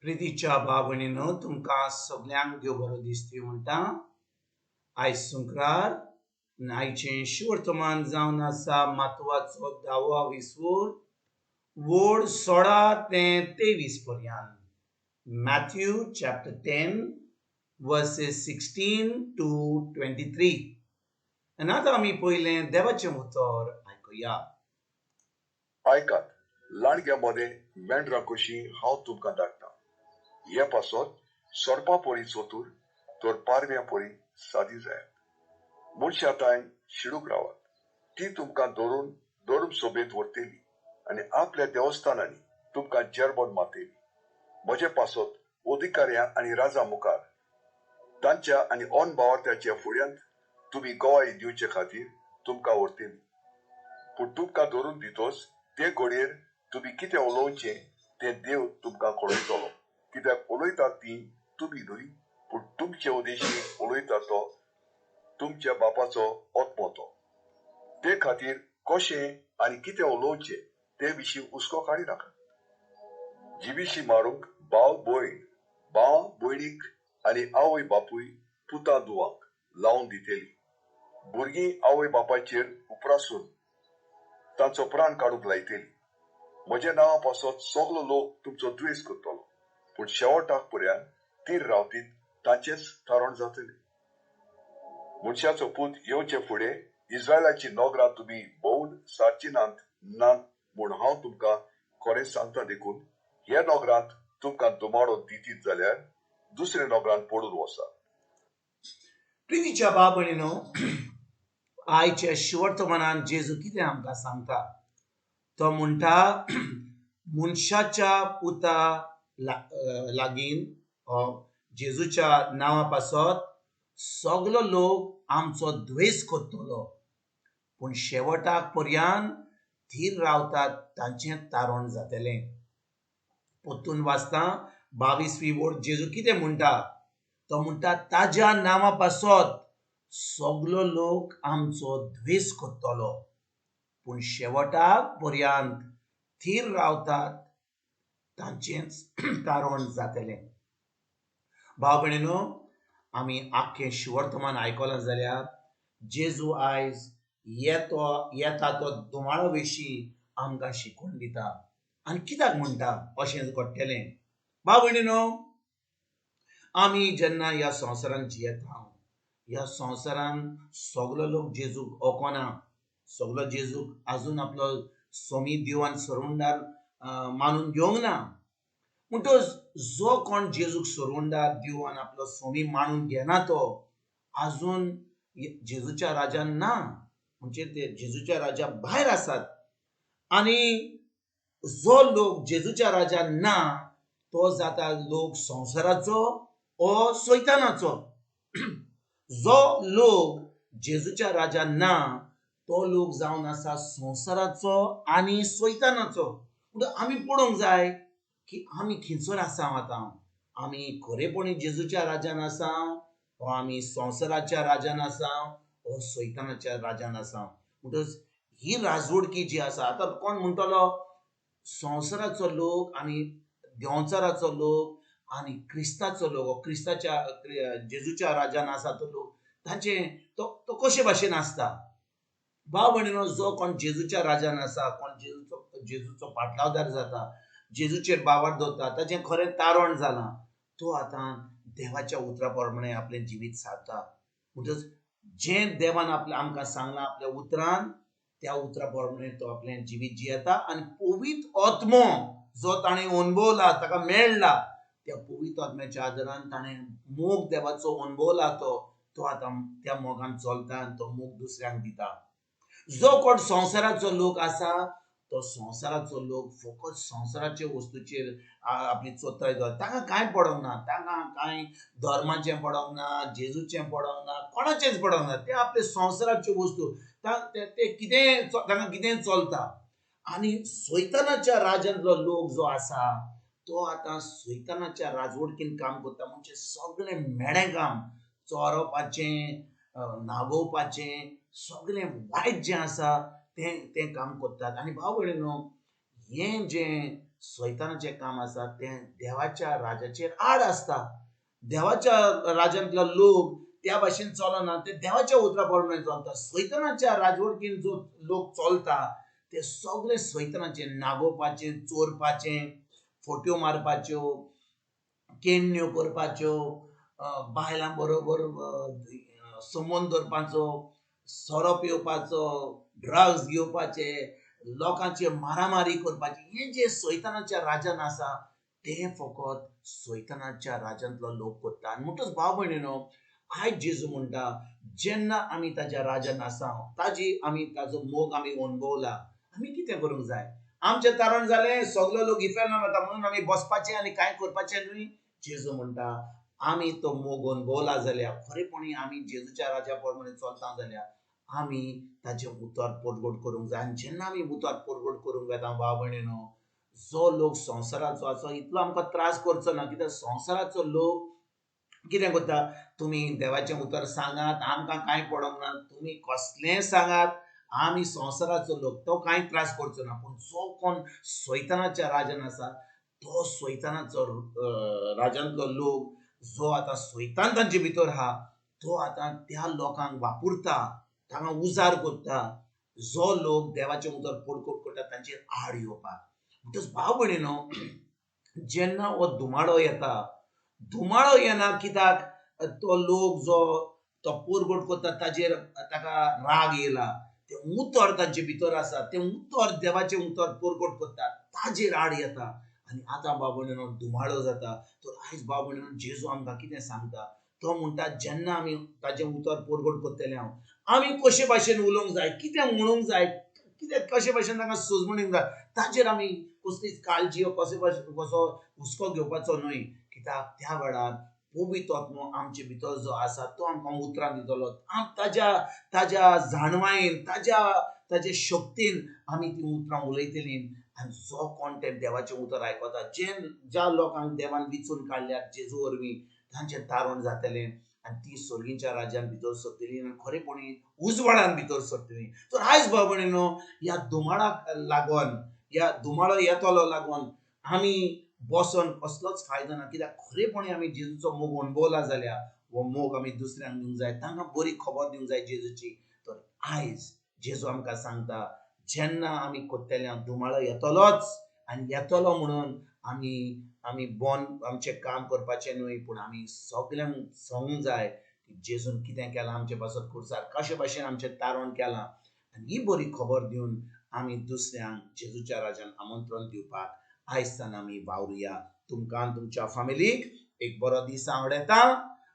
प्रितीच्या भाव भयणीनो, तुमकां सगल्यांक देव बरो दिसती म्हणटा. आयज शुक्रार, आयचें शुवर्तमान जावन आसा मातवाचो धावो विसवूर वोड 16 ते 23 पर्यंत. Matthew chapter 10 verses 16 to 23. आनी आतां आमी पयलें देवाचें उतर आयकुया. आयकात, लांडग्या मदें मेंढरां कशीं हांव तुमकां धाडटा. हे पासत सोरपा परी चतूर तर पारव्यां परी सादी जायात. मनशा तांय शिडूक रावात. ती तुमकां धरून धर्म सोबेत व्हरतली आनी आपल्या देवस्थानांनी तुमकां जेरबोन मारतली. म्हजे पासत अधिकाऱ्यां आनी राजा मुखार तांच्या आनी अनभावार्थ्याच्या फुड्यांत तुमी गवाय दिवचे खातीर तुमकां व्हरतली. पूण तुमकां धरून दितोच ते घडयेर तुमी कितें उलोवचें तें देव तुमकां कळयतलो. कित्याक उलयतात ती तुमी न्हय, पूण तुमचे उद्देशी उलयता तो तुमच्या बापाचो आत्मो तो. ते खातीर कशें आनी कितें उलोवचें ते विशीं हुस्को काडिनाकात. जिविशी मारूंक भाव भयण, भाव भयणीक आनी आवय बापूय पुता धुवांक लावन दितली. भुरगीं आवय बापायचेर उपरासून तांचो प्राण काडूंक लायतली. म्हज्या नांवा पासत सगलो लोक तुमचो द्वेस करतलो, पूण शेवटाक पर्यंत तीर रावतीत तांचेच थारण जातले. मनशाचो पूत येवचे फुडें इस्रायलाची नगरां तुमी भोंवन सारची नात ना म्हूण हांव तुमकां खरें सांगता. देखून ह्या नगरांत तुमकां धुमाडो दितीत जाल्यार दुसऱ्या नगरांत पडून वचात. प्रितीच्या भाव भयणीनो, आयच्या शिवर्तमानान जेजू कितें आमकां सांगता? तो म्हणटा, मनशाच्या पुता लागीं जेजूच्या नांवा पासत सगलो लोक आमचो द्वेस करतलो, पूण शेवटाक पर्यंत थीर रावतात तांचें तारण जातलें. परतून वाचता 22वी वोड. जेजू कितें म्हणटा? तो म्हणटा, ताज्या नांवा पासत सगलो लोक आमचो द्वेस करतलो, पूण शेवटाक पर्यंत थीर रावतात तांचेंच तारण जातलें. भाव भयणीनो, आमी आख्खें शिवर्तमान आयकलां जाल्यार जेजू आयज येतो येता तो धुमाळो विशीं आमकां शिकोवन दिता. आनी कित्याक म्हणटा अशें घडटलें? भाव भयणीनो, आमी जेन्ना ह्या संवसारांत जियेता, ह्या संवसारांत सगलो लोक जेजूक वळखना, सगलो जेजूक आजून आपलो स्वामी देव आनी सरवणदार मानून घेवंक ना. म्हणटच जो कोण जेजूक सरवणदार देव आनी आपलो स्वामी मानून घेना तो आजून जेजूच्या राजान ना, म्हणजे ते जेजूच्या राजा भायर आसात. आनी जो लोक जेजूच्या राजान ना तो जाता लोक संवसाराचो ओ सैतानाचो. जो लोक जेजूच्या राजान ना तो लोक जावन आसा संवसाराचो आनी सैतानाचो. म्हणटच आमी पळोवंक जाय की आमी खंयसर आसा आतां. आमी खरेपणी जेजूच्या राजान आसा ओ आमी संवसाराच्या राजान आसा ओ सैतानाच्या राजान आसा. म्हणटच ही राजवडकी जी आसा, आतां कोण म्हणटलो संवसाराचो लोक आनी देंवचाराचो लोक आनी क्रिस्ताचो लोक, क्रिस्ताच्या जेजूच्या राजान आसा तो लोक, तांचे तो कशे भाशेन आसता? भाव भयणीनो, जो कोण जेजूच्या राजान आसा, कोण जेजूचो पाटलावदार जाता, जेजूचेर बावार दवरता, ताचें खरें तारण जालां, तो आतां देवाच्या उतरा प्रमाणे आपलें जिवीत सारता. म्हणटच जें देवान आपलें आमकां सांगलां आपल्या उतरान, त्या उतरा प्रमाणे तो आपलें जिवीत जियेता. आनी पवित्र आत्मो जो ताणें अणभवला, ताका मेळ्ळा, त्या पवित्र आत्म्याच्या आदारान ताणें मोग देवाचो अणभवला, तो आतां त्या मोगान चलता आनी तो मोग दुसऱ्यांक दिता. जो कोण संवसाराचो लोक आसा तो संवसाराचो लोक फकत संवसाराचे वस्तूचेर आपली चोत्राय दवरता. तांकां कांय पडोंक ना, तांकां कांय धर्माचें पडोंक ना, जेजूचें पडोंक ना, कोणाचेंच पडोंक ना. ते आपले संवसाराच्यो वस्तू ते कितें तांकां कितें चलता. आनी सैतानाच्या राजांतलो लोक जो आसा तो आतां सैतानाच्या राजवडकीन काम करता. म्हणजे सगळें म्हेळें काम, चोरपाचें, नागोवपाचें, सगळें वायट जें आसा तें काम करतात. आनी भाव भयणीनो, हें जें सैतानाचें काम आसा तें देवाच्या राजाचेर आड आसता. देवाच्या राजांतलो लोक त्या भाशेन चलना, ते देवाच्या उतरा प्रमाणे चलता. सैतानाच्या राजवटकीन जो लोक चलता ते सगळे सैतानाचे नागोवपाचे, चोरपाचे, फोट्यो मारपाच्यो, केण्ण्यो करपाच्यो, बायलां बरोबर संबंद दवरपाचो, सोरो पिवपाचो, ड्रग्स घेवपाचे, लोकांचे मारामारी करपाची, हें जें सैतानाच्या राजान आसा तें फकत सैतानाच्या राजांतलो लोक करता. आनी म्हणटच भाव भयणीनो, आयज जेजू म्हणटा जेन्ना आमी ताज्या राजान आसा, ताजी आमी ताजो मोग आमी अणभवला, आमी कितें करूंक जाय? आमचें तारण जालें, सगलो लोक इफेर्नान वता म्हणून आमी बसपाचें आनी कांय करपाचें न्हय. जेजू म्हणटा आमी तो मोग अणभवला जाल्यार, खरेपणी आमी जेजूच्या राजा प्रमाणे चलता जाल्यार आमी ताजें उतर परगट करूंक जाय. आनी जेन्ना आमी उतर परगट करूंक वेता भाव भयणीनो, जो लोक संवसाराचो आसा इतलो आमकां त्रास करचो ना. कित्याक संवसाराचो लोक कितें करता, तुमी देवाचें उतर सांगात, आमकां कांय पडोंक ना, तुमी कसलेंय सांगात, आमी संवसाराचो लोक, तो कांय त्रास करचो ना. पूण जो कोण सैतानाच्या राजान आसा तो सैतानाचो राजांतलो लोक जो आतां सैतान तांचे भितर आहा तो आतां त्या लोकांक वापरता, तांकां उजार करता, जो लोक देवाचें उतर पडकोट करता तांचेर आड येवपाक. म्हणटच भाव भयणीनो, जेन्ना हो धुमाडो येता, धुमाडो येना कित्याक तो लोक जो तो पोरगोट करता ताजेर ताका राग येयला, तें उतर तांचे भितर आसा, तें उतर देवाचें उतर पोरगोट करता ताजेर आड येता आनी आतां भाव भयणीनो धुमाडो जाता. तर आयज भाव भयणीनो जेजू आमकां कितें सांगता, तो म्हणटा जेन्ना आमी ताजें उतर पोरगोट करतले हांव, आमी कशे भाशेन उलोवंक जाय, कितें म्हणूंक जाय, कितें कशे भाशेन तांकां सुजवणीक जाय, ताजेर आमी कसलीच काळजी कशे भाशेन कसो हुस्को घेवपाचो न्हय. कित्याक त्या वेळार पवित्र आत्मो आमचे भितर जो आसा तो आमकां उतरां दितलो. ताज्या ताज्या जाणवायेन, ताज्या ताजे शक्तीन आमी तीं उतरां उलयतलीं. आनी जो कोण ते देवाचें उतर आयकता, जे ज्या लोकांक देवान विचून काडल्यात जेजू वरवीं, तांचें तारण जातलें आनी ती सर्गीच्या राज्यान भितर सरतली आनी खरेपणी उजवाडान भितर सरतली. तर आयज भाव भयणीनो, ह्या धुमाळाक लागून, ह्या धुमाळो येतलो लागून आमी बसोन कसलोच फायदो ना. कित्याक खरेपणी आमी जेजूचो मोग अणभवला जाल्यार हो मोग आमी दुसऱ्यांक दिवंक जाय, तांकां बरी खबर दिवंक जाय जेजूची. तर आयज जेजू आमकां सांगता जेन्ना आमी करतले धुमाळो येतलोच आनी येतलो म्हणून आमी आमी बोन आमचें काम करपाचें न्हय, पूण आमी सगल्यांक सांगूंक जाय की जेजून कितें केलां आमचे पासत खुर्सार, कशे भाशेन आमचें तारण केलां. आनी ही बरी खबर दिवन आमी दुसऱ्यांक जेजूच्या राजान आमंत्रण दिवपाक आयज आमी वावरुया. तुमकां तुमच्या फामिलीक एक बरो दीस आवडटा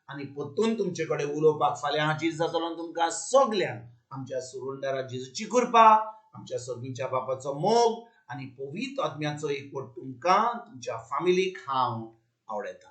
आनी परतून तुमचे कडेन उलोवपाक फाल्यां हाजीर जातलो. तुमकां सगल्यांक आमच्या सुरुंदारा जेजूची कृपा, आमच्या सर्गीच्या बापाचो मोग आनी पवित्र आत्म्याचो एकवट तुमकां तुमच्या फामिलीक हांव आवडटा.